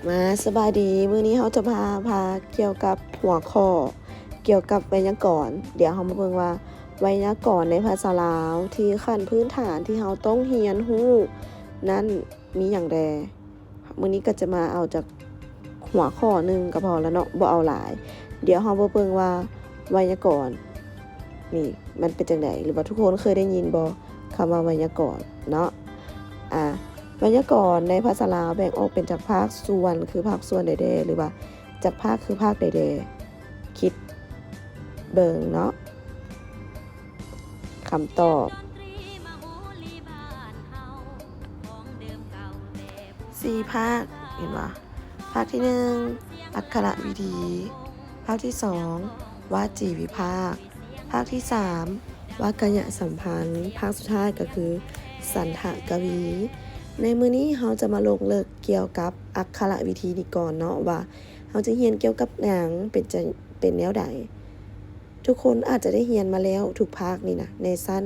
ມາ ສະບາຍດີ. ມື້ນີ້ເຮົາຈະມາພາກ່ຽວກັບຫົວຂໍ້ກ່ຽວກັບໄວຍາກອນ. ດຽວເຮົາມາເບິ່ງວ່າໄວຍາກອນໃນພາສາລາວທີ່ຂັ້ນພື້ນຖານທີ່ເຮົາຕ້ອງຮຽນຮູ້ນັ້ນມີຫຍັງແດ່. ມື້ນີ້ກໍຈະມາເອົາຈາກຫົວຂໍ້ໜຶ່ງກໍພໍລະເນາະ, ບໍ່ເອົາຫຼາຍ. ດຽວເຮົາມາເບິ່ງວ່າໄວຍາກອນນີ້ມັນເປັນຈັ່ງໃດ ຫຼືວ່າທຸກຄົນເຄີຍໄດ້ຍິນບໍ່ ຄຳວ່າໄວຍາກອນເນາະ. ອາ ໄວຍາກອນໃນພາສາລາວແບ່ງອອກເປັນຈາກພາກສ່ວນ ຄືພາກສ່ວນໃດແດ່ ຫຼືວ່າຈາກພາກ ຄືພາກໃດແດ່. ຄິດເບິ່ງເນາະ. ຄຳຕອບ ສີ່ພາກ ເຫັນບໍ່? ພາກທີໜຶ່ງ ອັກຂະລະວິທີ, ພາກທີສອງ ວາຈີວິພາກ, ພາກທີສາມ ວາກະຍະສຳພັນ, ພາກສຸດທ້າຍກໍຄືສັນທະກະວີ. ໃນມື້ນີ້ເຮົາຈະມາລົງເລິກກ່ຽວກັບອັກຂະລະວິທີນີ້ກ່ອນເນາະ ວ່າເຮົາຈະຮຽນກ່ຽວກັບຫຍັງ ເປັນຈະ ເປັນແນວໃດ. ທຸກຄົນອາດຈະໄດ້ຮຽນມາແລ້ວທຸກພາກນີ້ນະ ໃນຊັ້ນ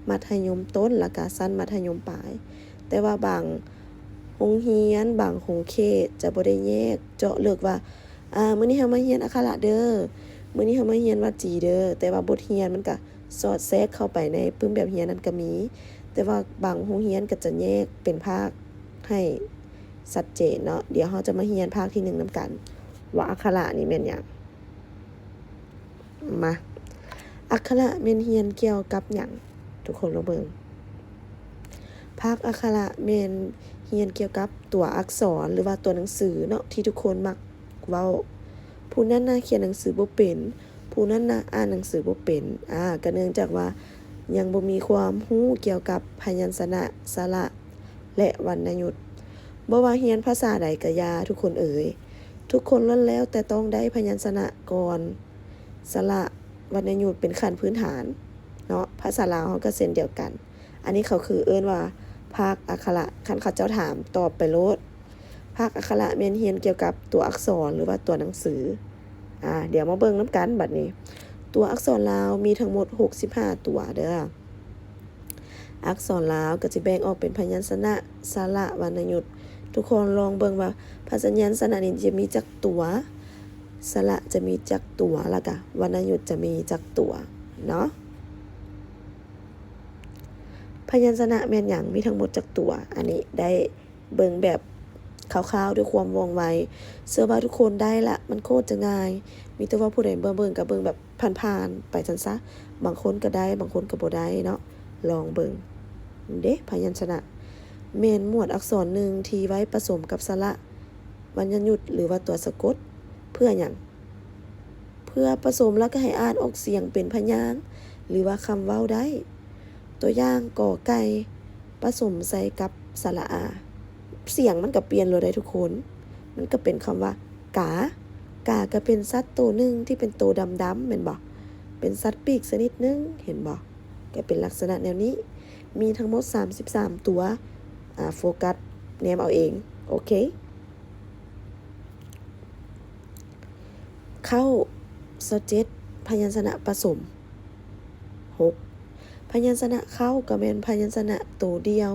ມັດທະຍົມຕົ້ນ ແລ້ວກະຊັ້ນມັດທະຍົມປາຍ, ແຕ່ວ່າບາງໂຮງຮຽນ ບາງຂົງເຂດຈະບໍ່ໄດ້ແຍກເຈາະເລິກວ່າ ອາ ມື້ນີ້ເຮົາມາຮຽນອັກຂະລະເດີ, ມື້ນີ້ເຮົາມາຮຽນວາຈີເດີ, ແຕ່ວ່າບົດຮຽນມັນກະສອດແຊກເຂົ້າໄປໃນປຶ້ມແບບຮຽນນັ້ນກະມີ. ແຕ່ວ່າບາງໂຮງຮຽນກະຈະແຍກເປັນພາກໃຫ້ຊັດເຈນເນາະ. ດຽວເຮົາຈະມາຮຽນພາກທີໜຶ່ງນຳກັນ ວ່າອັກຂະລະນີ້ແມ່ນຫຍັງ. ມາ ອັກຂະລະແມ່ນຮຽນກ່ຽວກັບຫຍັງ? ທຸກຄົນລອງເບິ່ງ. ພາກອັກຂະລະແມ່ນຮຽນກ່ຽວກັບຕົວອັກສອນ ຫຼືວ່າຕົວໜັງສືເນາະ ທີ່ທຸກຄົນມັກເວົ້າ, ຜູ້ນັ້ນນະຂຽນໜັງສືບໍ່ເປັນ, ຜູ້ນັ້ນນະອ່ານໜັງສືບໍ່ເປັນ. ອາ ກໍເນື່ອງຈາກວ່າຍັງບໍ່ມີຄວາມຮູ້ກ່ຽວກັບພະຍັນຊະນະ, ສະຫຼະ ແລະ ວັນນະຍຸດ. ບໍ່ວ່າຮຽນພາສາໃດກໍຢ່າ ທຸກຄົນເອີຍ, ທຸກຄົນລ້ວນແລ້ວແຕ່ຕ້ອງໄດ້ພະຍັນຊະນະກ່ອນ ສະຫຼະ ວັນນະຍຸດເປັນຂັ້ນພື້ນຖານເນາະ. ພາສາລາວເຮົາກໍເຊັ່ນດຽວກັນ. ອັນນີ້ເຂົາຄືເອີ້ນວ່າພາກອັກຂະລະ. ຄັນເຂົາເຈົ້າຖາມ ຕອບໄປໂລດ. ພາກອັກຂະລະແມ່ນຮຽນກ່ຽວກັບຕົວອັກສອນ ຫຼືວ່າຕົວໜັງສື. ອາ ດຽວມາເບິ່ງນຳກັນບັດນີ້. ຕົວອັກສອນລາວມີທັງໝົດຫົກສິບຫ້າຕົວເດີ. ອັກສອນລາວກໍຈະແບ່ງອອກເປັນພະຍັນຊະນະ, ສະຫຼະ, ວັນນະຍຸດ. ທຸກຄົນລອງເບິ່ງວ່າພະຍັນຊະນະນີ້ຈະມີຈັກຕົວ, ສະຫຼະຈະມີຈັກຕົວ ແລ້ວກະວັນນະຍຸດຈະມີຈັກຕົວເນາະ. ພະຍັນຊະນະແມ່ນຫຍັງ? ມີທັງໝົດຈັກຕົວ? ອັນນີ້ໄດ້ເບິ່ງແບບຄ່າວໆ ດ້ວຍຄວາມວ່ອງໄວ. ເຊື່ອວ່າທຸກຄົນໄດ້ລະ, ມັນໂຄດຈະງ່າຍ. ມີແຕ່ວ່າຜູ້ໃດບໍ່ເບິ່ງກໍເບິ່ງແບບ ຜ່ານໆໄປຊັ້ນຊະ, ບາງຄົນກໍໄດ້ ບາງຄົນກໍບໍ່ໄດ້ເນາະ. ລອງເບິ່ງເດ້. ພະຍັນຊະນະແມ່ນໝວດອັກສອນໜຶ່ງທີ່ໄວ້ປະສົມກັບສະຫຼະ ວັນນະຍຸດ ຫຼືວ່າຕົວສະກົດ. ເພື່ອຫຍັງ? ເພື່ອປະສົມແລ້ວກໍໃຫ້ອ່ານອອກສຽງເປັນພະຍາງ ຫຼືວ່າຄຳເວົ້າໄດ້. ຕົວຢ່າງ ກໍໄກ່ ປະສົມໃສ່ກັບສະຫຼະອາ, ສຽງມັນກໍປ່ຽນໂລດໄດ໋ທຸກຄົນ. ມັນກໍເປັນຄຳວ່າ ກາ. ກາກໍເປັນສັດໂຕໜຶ່ງທີ່ເປັນໂຕດຳໆ ແມ່ນບໍ່? ເປັນສັດປີກຊະນິດໜຶ່ງ, ເຫັນບໍ່? ກໍເປັນລັກສະນະແນວນີ້. ມີທັງໝົດສາມສິບສາມຕົວ. ອາ ໂຟກັສແນມເອົາເອງ. ໂອເຄ. ເຄົ້າ ຊາວເຈັດ ພະຍັນຊະນະປະສົມ. ຫົກ ພະຍັນຊະນະເຄົ້າກໍແມ່ນພະຍັນຊະນະໂຕດຽວ,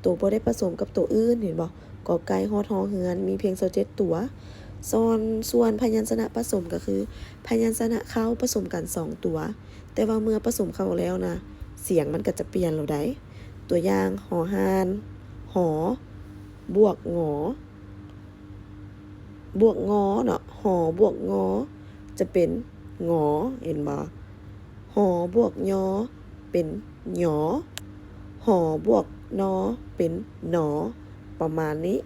ໂຕບໍ່ໄດ້ປະສົມກັບໂຕອື່ນ, ເຫັນບໍ່? ກໍໄກ່ ຮອດ ຫໍເຮືອນ ມີພຽງຊາວເຈັດຕົວ. ສ່ວນ ສ່ວນພະຍັນຊະນະປະສົມກໍຄື ພະຍັນຊະນະເຄົ້າປະສົມກັນສອງຕົວ, ແຕ່ວ່າເມື່ອປະສົມເຂົ້າແລ້ວນະ ສຽງມັນກໍຈະປ່ຽນໂລດໄດ໋. ຕົວຢ່າງ ຫໍຫ່ານ ຫໍ ບວກ ງໍ. ບວກ ງໍ ເນາະ, ຫໍ ບວກ ງໍ ຈະເປັນ ງໍ, ເຫັນບໍ່? ຫໍ ບວກ ຍໍ ເປັນ ຍໍ, ຫໍ ບວກ ນໍ ເປັນ ໜໍ, ປະມານນີ້.